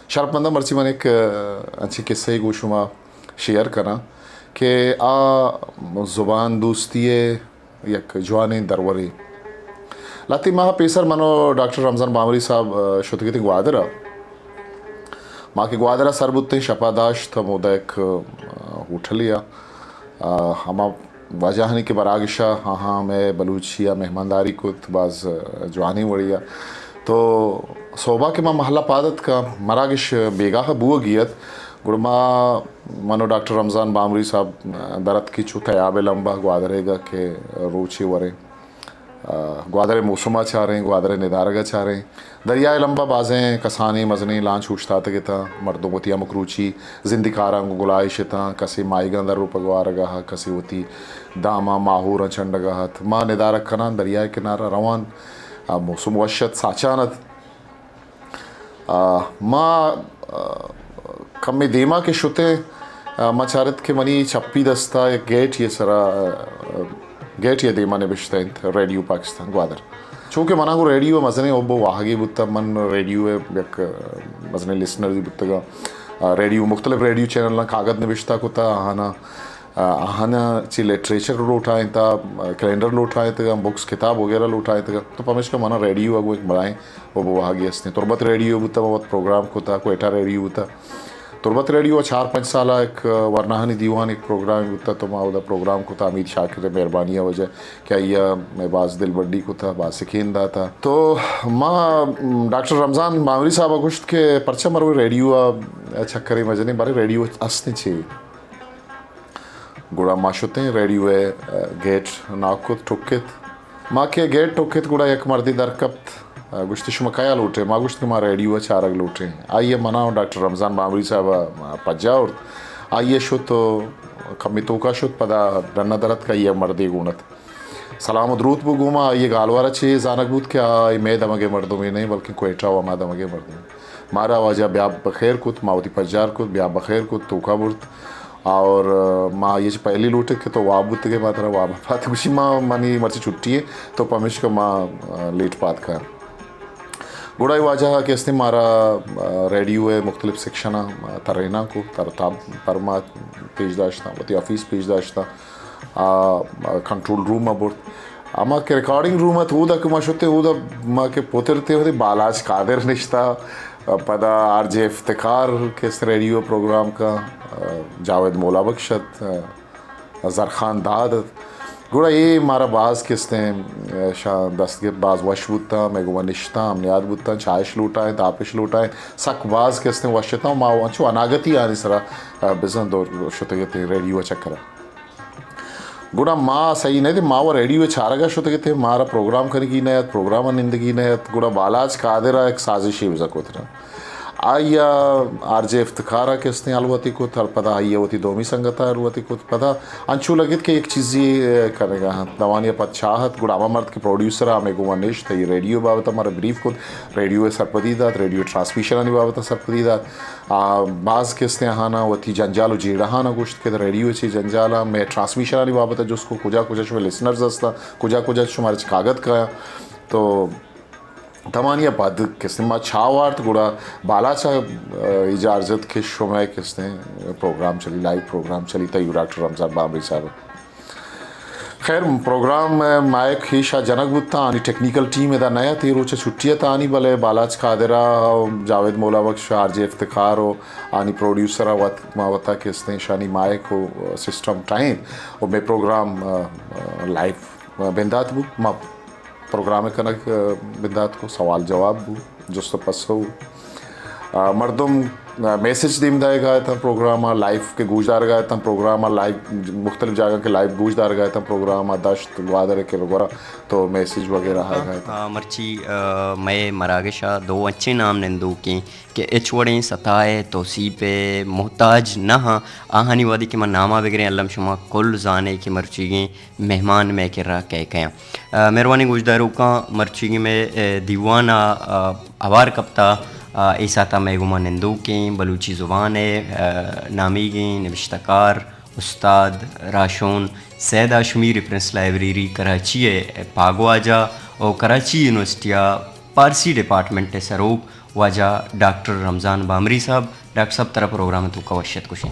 شرپمنداں، مرچی من یک، ا، انچیں کسہ ءَ گوں شما شیئر کناں کہ آ زبان دوستی ءِ یک جوانیں درورے۔ لہتیں ماہ پیسر من ءُ ڈاکٹر رمضان بامری صاحب، ا، شتگ اتیں گوادر ءَ۔ ما کہ گوادر ءَ سر بوتیں، شپ ءَ داشت، ہمودا یک، ا، ہوٹلے ءَ، ا، ہما واجہانی کہ مراگش ءَ آہاں مئے بلوچی ءَ مہمانداری کت، باز جوانیں وڑے ءَ۔ تو سہب ءَ کہ ما محلہ پاد اتکاں، مراگش بیگاہ بوگی ات، گڑا ما، من ءُ ڈاکٹر رمضان بامری صاحب در اتکیں چو تیاب ءِ لمب ءَ گوادریگ ءَ کہ روچے وریں۔ آ، گوادر ءِ موسم ءَ چاریں، گوادر ءِ ندارگ ءَ چاریں۔ دریا ءِ لمب ءَ بازیں کسانیں مزنیں لانچ اوشتاتگ اتاں، مردم وتی ہمک روچی زندی کاراں گوں گلائیش اتاں، کسے ماہیگاں در ءُ پگوارگ ءَ ات، کسے وتی داماں ماہوراں چنڈگ ءَ ات۔ ما ندارگ کنان دریا ءِ کنار ءَ روان، آ، موسم وش ات، ساچان ات۔ آ، ما، آ، کمے دیما کہ شتیں، آ، ما چارت کہ منی چپی دستا یک گیٹے ءِ سرا، آ، گیٹے ءِ دیما نبشتہ انت ریڈیو پاکستان گوادر۔ چونکہ منا گوں ریڈیو ءَ مزنیں حب ءُ واہگے بوتا، من ریڈیو ءِ یک، آ، مزنیں لسنرے بوتگاں۔ آ، ریڈیو، مختلف ریڈیو چینلاں کاگد نبشتہ کتا، آہانا آ، آہانا چہ لٹریچر لوٹائینتا، آ، کیلنڈر لوٹائینتگا، بکس، کتاب وغیرہ لوٹائینتگا۔ تو پمیشکا منا ریڈیو ءَ گوں یک بلائیں حب ءُ واہگے استیں۔ تربت ریڈیو بوتا، ما وت پروگرام کتا، کوئٹہ ریڈیو بوتا۔ تربت ریڈیو ءَ چار پنچ سال ءَ یک، آ، ورناہانی دیوان یک پروگرام بوتا، تو ما اودا پروگرام کتا، حمید شاکر ءِ مہربانی ءِ وجہ کہ آئی ءَ مئے باز دلبڈی کتا، باز سکین داتا۔ تو ما، م، ڈاکٹر رمضان بامری صاحب ءَ گوشت کہ پرچا مروی ریڈیو ءَ چکرے مجنیں، بارے ریڈیو استیں چے؟ گڑا ما شتیں، ریڈیو ءِ، آ، گیٹ ناک کت، ٹکت۔ ما کہ گیٹ ٹکت، گڑا یک مردے در کپت، آ، گوشتی، "شما کیا لوٹے؟" ما گوشت کہ ما ریڈیو ءَ چارگ لوٹیں۔ آئی ءَ منا ءُ ڈاکٹر رمضان بامری صاحب ءَ پجا آورت۔ آئی ءَ شت ءُ کمے توکا شت، پدا ڈن ءَ در اتک، آئی ءَ مردے گون ات۔ سلام ءُ دروت بو گوں ما، آئی ءِ گالوار ءَ چے زانگ بوت کہ آ اے مئے دمگ ءِ مردمے نہ انت، بلکیں کوئٹہ ءُ ہما دمگ ءِ مردمے۔ مارا واجہ بیا بخیر کت، ما وتی پجار کت، بیا بخیر کت، توکا برت۔ اور، آ، ما آئی ءَ چہ پہلی لوٹت کہ تو واب بوتگے، ما ترا واب ءَ پاد گوشی، ما، منی مرچی چھٹی ایں، تو پمیشکا ما، آ، لیٹ پاد کایاں۔ گڑا اے واجہ ءَ کہ استیں مارا، آ، ریڈیو ءِ مختلف سیکشناں، آ، تریناں کو، تر و تاب پر ما پیش داشتاں، وتی آفیس پیش داشتاں۔ آ، کنٹرول روم ءَ برت۔ ہما کہ ریکارڈنگ روم ات، اودا کہ ما شتیں، اودا ما کہ پترتیں، وتی بالاچ قادر نشتہ، پدا آر جے افتخار کہ است ریڈیو پروگرام کا، جاوید مولا بخش ات، زرخان داد ات۔ گڑا اے مارا باز کہ استیں، شاں دست گپت، باز وش بوتاں، مئے گوما نشتاں، ہم نیاد بوتاں، چائش لوٹائیں، تاپش لوٹائیں، سک باز کہ استیں وش اتاں۔ ما انچو اناگتی آنی سرا بزاں دور شتگ اتیں ریڈیو چکرا۔ گڑا ما سہی نہ اتیں، ما و ریڈیو ءِ چارگ ءَ شتگ اتیں، مارا پروگرام کنگی نہ ات، پروگرام ءَ نندگی نہ ات۔ گڑا بالاچ قادر ءَ یک سازشے بزاں کت۔ آئی ءَ آر جے افتخار ءَ کہ استیں ہلوتی کت، پدا آئی ءَ وتی دومی سنگت ءَ ہلوتی کت، پدا انچو لگت کہ یک چیزے کنگ ءَ انت۔ دوانی ءَ پد چاہ ات، گڑا ہما مرد کہ پروڈیوسر ءَ ہمے گوما نشت، آئی ریڈیو بابت ءَ مارا بریف کت، ریڈیو ءِ سرپدی دات، ریڈیو ٹرانسمیشن آنی بابت ءَ سرپدی دات۔ آ، باز کہ استیں آہاناں وتی جنجال و جیڑہاناں گوشت کہ ریڈیو چی جنجالاں، مئے ٹرانسمیشنانی بابت ءَ جست کو، کجا کجا شمئے لسنرز ہستاں، کجا کجا شمارا چہ کاگد کایاں۔ تو دمانی ءَ پد کہ استیں ما چاہ وارت، گڑا بالاچ ءَ، آ، اجازت کہ شمئے کہ استیں پروگرام چلی، لائیو پروگرام چلی، تئی ڈاکٹر رمضان بامری صاحب۔ خیر، پروگرام ءِ مائک ایشا جنگ بوتاں، آنی ٹیکنیکل ٹیم ادا نہ ات، اے روچ ءَ چھٹی ات آنی، بلے بالاچ قادر ءَ، جاوید مولا بخش، آر جے افتخار و آنی پروڈیوسر ءَ وت، ما وتا کہ استیں ایشانی مائک و سسٹم ٹائیں و مئے پروگرام، آ، آ، لائیو بندات بو۔ ما پروگرام کنگ، آ، بندات کو، سوال جواب بو۔ جست و پسو، آ، مردم، آ، میسج دیم دائیگا اتاں پروگرام ءَ، لائیو کہ گوشدارگا اتاں پروگرام ءَ، لائیو مختلف جاگہ کہ لائیو گوشدارگا اتاں پروگرام ءَ، دشت گوادر کہ گورا تو میسج وغیرہ آئیگا اتاں۔ آ، مرچی، آ، مئے مراگش ءَ دو انچیں نام نندوکیں کہ ہچ وڑیں ستا ءِ توسیپ ءِ محتاج نہ آں۔ آہانی وہدے کہ ما نام ءَ بگریں، الم شما کل زانے کہ مرچیگیں مہمان مئے کرا کئے کئے آں۔ آ، مہروانیں گوشداروکاں، مرچیگیں مئے، آ، دیوان ءَ، آ، ہوار کپتا، آ، اے ساعت ءَ مئے گوما نندوکیں بلوچی زبان ءِ، آ، نامیگیں نبشتہ کار استاد راہشون سید ہاشمی، ریفرنس لائبریری کراچی ءِ پاگواجہ و کراچی یونیورسٹی ءِ پارسی ڈیپارٹمنٹ ءِ سروک واجہ ڈاکٹر رمضان بامری صاحب۔ ڈاکٹر صاحب، ترا پروگرام ءِ توکا وش اتک گوشیں۔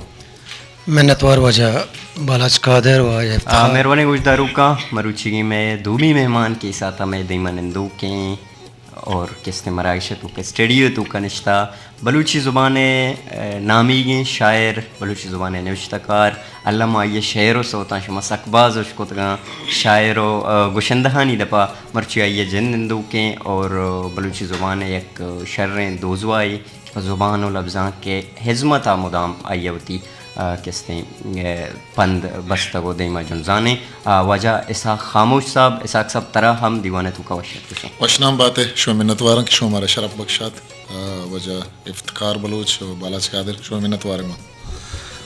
منتوار واجہ بالاچ قادر و آ، افتخار۔ مہربانی گوشداروکاں، مروچیگیں مئے دومی مہمان کہ اے ساعتا مئے دیما نندوکیں اور کستیں مراگش ءِ توکا، اسٹوڈیو ءِ توکا نشتہ، بلوچی زبان ءِ، آ، نامیگیں شاعر، بلوچی زبان ءِ نوشتہ کار، الم آئی ءِ شعر و سوتاں شما سک باز اشکتگاں، شاعر و، آ، گشندہانی دپا مرچی آئی ءِ جند نندوکیں اور، آ، بلوچی زبان ءِ یک شریں دوزواہے پہ زبان و لبزانک ءِ ہزمت ءَ مدام آئی ءَ وتی، آ، کستیں، آ، پند بستگ و دیما جنزانیں۔ آ، واجہ اسحاق خاموش صاحب، اسحاق صاحب ترا ہم دیوان ءِ توکا وش اتک گوشیں۔ وشنام بات ئے، شمئے منتواراں کہ شما مارا شرپ بخشات۔ آ، واجہ افتخار بلوچ و بالاچ قادر، شمئے منتوار ما۔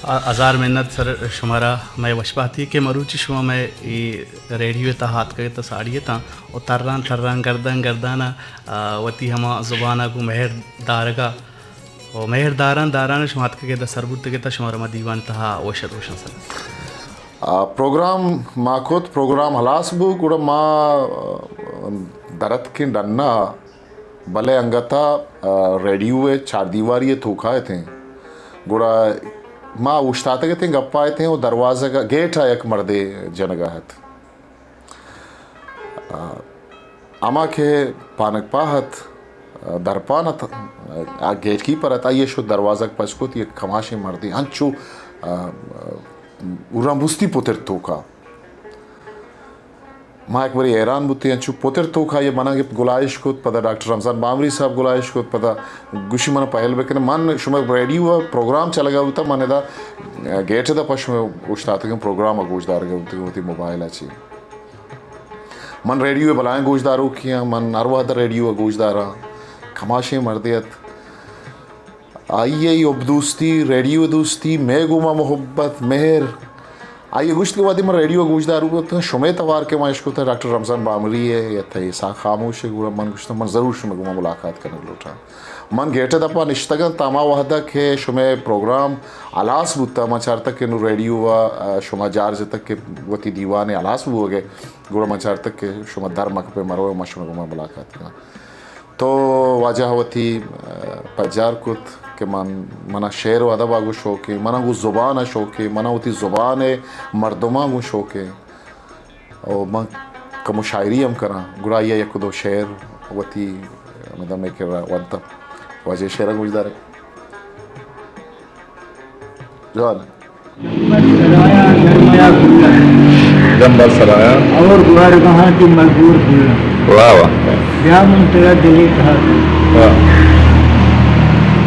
آ، ہزار منت سر شمارا، مئے وشباتی کہ مروچی شما مئے اے ریڈیو ءِ تہا آتکگ ات، ساڑی اتاں و تران تران گردان گردان ءَ، آ، وتی ہما زبان ءَ گوں مہر دارگ ءَ و مہر داران داران شما اتکگ ات، سر بوتگ ات، شمارا ما دیوان ءِ تہا وش اتک گوشاں سر۔ آ، پروگرام ما کت، پروگرام ہلاس بو، گڑا ما، آ، در اتکیں ڈن ءَ، بلے انگت ءَ، آ، ریڈیو ءِ چاردیواری ءِ توکا اتیں۔ گڑا ما اوشتاتگ اتیں، گپا اتیں و دروازگ ءَ، گیٹ ءَ یک مردے جنگا ات۔ آ، ہما کہ پانگپاہ ات، آ، درپان ات، آ، گیٹ کیپر ات، آئی ءَ شت دروازگ پچ کت، یک کماشیں مردے انچو، آ، آ، اوران بوستی پتر توکا۔ ما یک برے حیران بوتیں، انچو پتر توکا آئی ءَ منا گپت، گلائیش کت، پدا ڈاکٹر رمضان بامری صاحب گلائیش کت، پدا گوشی منا پہل بکن، من شمئے ریڈیو ءَ پروگرام چلگا بوتا، من ادا گیٹ ءِ دپا شمئے اوشتاتگیں پروگرام ءَ گوشدارگا بوتگاں وتی موبائل ءَ چی۔ من ریڈیو ءِ بلائیں گوشداروکے آں، من ہر وہد ءَ ریڈیو ءَ گوشداراں۔ کماشیں مردے ات۔ آئی ءِ حب دوستی، ریڈیو دوستی، مئے گوما محبت، مہر۔ آئی ءَ گوشت کہ وہدے من ریڈیو ءَ گوشداروک بوتاں، شمئے توار کہ من اشکتہ ڈاکٹر رمضان بامری ءِ یا تئی اسحاق خاموش ءِ، گڑا من گوشتاں من ضرور شمئے گوما ملاقات کنگ لوٹاں۔ من گیٹ ءِ دپا نشتگاں، تاں ہما وہد ءَ کہ شمئے پروگرام ہلاس بوتہ، من چارتگ کہ نوں ریڈیو ءَ، آ، شما جار جتگ کہ وتی دیوان ءِ ہلاس بوگ ءَ، گڑا من چارتگ کہ شما در مکپئے، مرو، من شمئے گوما ملاقات کناں۔ تو واجہ ءَ وتی، آ، پجار کت کہ من، منا شعر و ادب ءَ گوں شوقے، منا گوں زبان ءَ شوقے، منا وتی زبان ءِ مردماں گوں شوقے۔ او من کمو شاعری ہم کناں، گڑا آئی ءَ یک دو شعر وتی ہمدا مئے کرا ونتہ۔ واجہ شعر ءَ گوشدارے۔ جوان۔ جمبر سرایا گرمایا کلا۔ جمبر سرایا۔ اور گوارگاہاں تی مزدور کلا۔ واہ واہ۔ بیا من ترا دلی تہا۔ واہ۔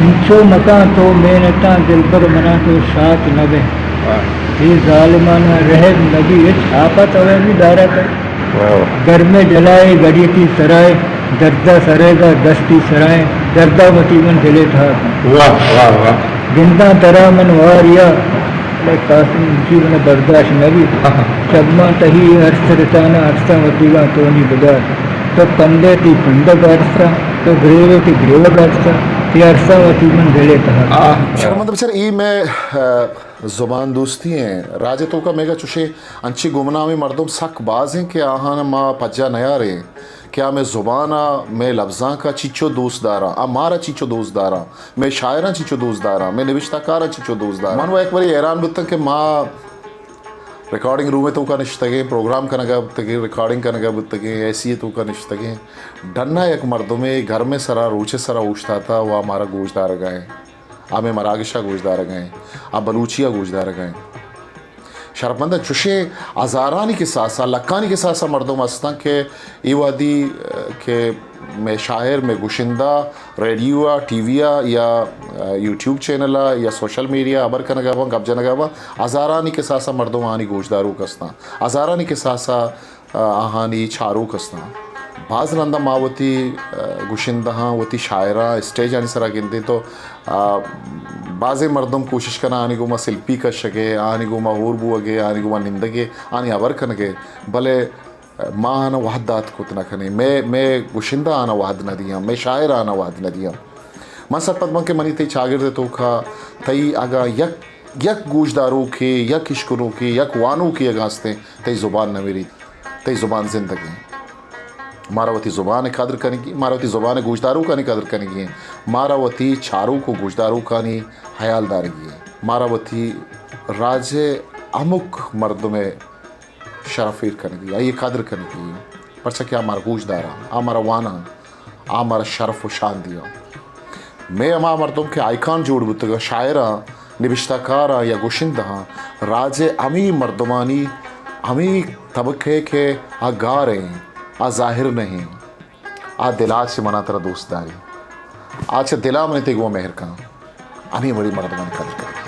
انچو مکان تو محنتاں دلبر منا تو شات نہ بے۔ واہ۔ اے ظالماناں رحم نبی، ہچ آپت اوے بھی دارا کر۔ واہ واہ۔ گرمے جلائے گڑی تی سرائے، دردا سرے گا دستی سرائے، دردا وتی من دلے تھا۔ واہ واہ واہ۔ گنداں ترا من واریا، اے قاسم جی من برداشت نبی۔ ہاں۔ چماں تہی ہر سرتانا ارساں وتی گا تو نی بدار۔ تو پندے تی پندگ ارساں، تو گریوے تی گریوگ ارساں، تی ارساں وتی من دلے تھا۔ آہ۔ شرمندہ بچار، اے میں، آ، زبان دوستی ایں۔ راج ءِ توکا مئیگا چوشیں انچیں گمنامیں مردم سک باز ایں کہ آہاں ما پجا نیاریں کہ آ مئے زبان ءَ، مئے لبزانک ءَ چیچو دوست داراں، آ مارا چیچو دوست داراں، مئے شاعراں چیچو دوست داراں، مئے نبشتہ کاراں چیچو دوست داراں۔ من و یک برے حیران بوتاں کہ ما ریکارڈنگ روم ءِ توکا نشتگیں، پروگرام کنگا بوتگیں، ریکارڈنگ کنگا بوتگیں، اے سی ءِ توکا نشتگیں، ڈنا یک مردمے گرم ءِ سرا، روچ ءِ سرا اوشتاتہ و آ مارا گوش دارگا ایں۔ آ مئے مراگش ءَ گوشدارگ ءَ ایں، آ بلوچی ءَ گوشدارگ ءَ ایں۔ شرپمند ءَ چشیں ہزارانی کساس ءَ، لکانی کساس ءَ مردم ہستاں کہ اے وہدی، ءَ، کہ مئے شاعر، مئے گشندہ ریڈیو ءَ، ٹی وی ءَ یا، ءَ، یوٹیوب چینل ءَ یا سوشل میڈیا ءَ ہبر کنگ ءَ باں، گپ جنگ ءَ باں، ہزارانی کساس ءَ مردم آنی گوشداروک ہستاں، ہزارانی کساس ءَ آہانی چاروک ہستاں۔ باز رندا ما وتی، ءَ، گشندہاں، وتی شاعراں اسٹیجانی سرا گندیں تو، ءَ، بازیں مردم کوشش کناں آنی گوما سیلفی کشگ ءَ، آنی گوما ہور بوگ ءَ، آنی گوما نندگ ءَ، آنی ہبر کنگ ءَ، بلے ما آناں وہد دات کت نہ کنیں۔ مئے، مئے گشندہ آناں وہد نہ دیاں، مئے شاعر آناں وہد نہ دیاں۔ من سرپد باں کہ منی تئی چاگرد ءِ توکا تئی اگاں یک، یک گوشداروکے، یک اشکنوکے، یک وانوکے اگاں ہستیں، تئی زبان نہ مریت۔ تئی زبان زندگ ایں۔ مارا وتی زبان ءِ قدر کنگی، مارا وتی زبان ءِ گوشداروکانی قدر کنگی ایں، مارا وتی چاروک و گوشداروکانی حیال دارگی ایں، مارا وتی راج ءِ ہمک مردم ءِ شرف ایر کنگی، آئی ءِ قدر کنگی، پرچا کہ آ مارا گوش داراں، آ مارا واناں، آ مارا شرف و شان دیاں۔ مئے ہما مردم کہ آئیکان جوڑ بوتگاں، شاعراں، نبشتہ کاراں یا گشندہاں، راج ءِ ہمے مردمانی، ہمے طبقہ کہ آ گار ایں، آ ظاہر نہ ایں، آ دلا چہ منا ترا دوست داری، آ چہ دلا منی تئی گوں مہر کناں، ہمے وڑی مردمانی قدر کناں۔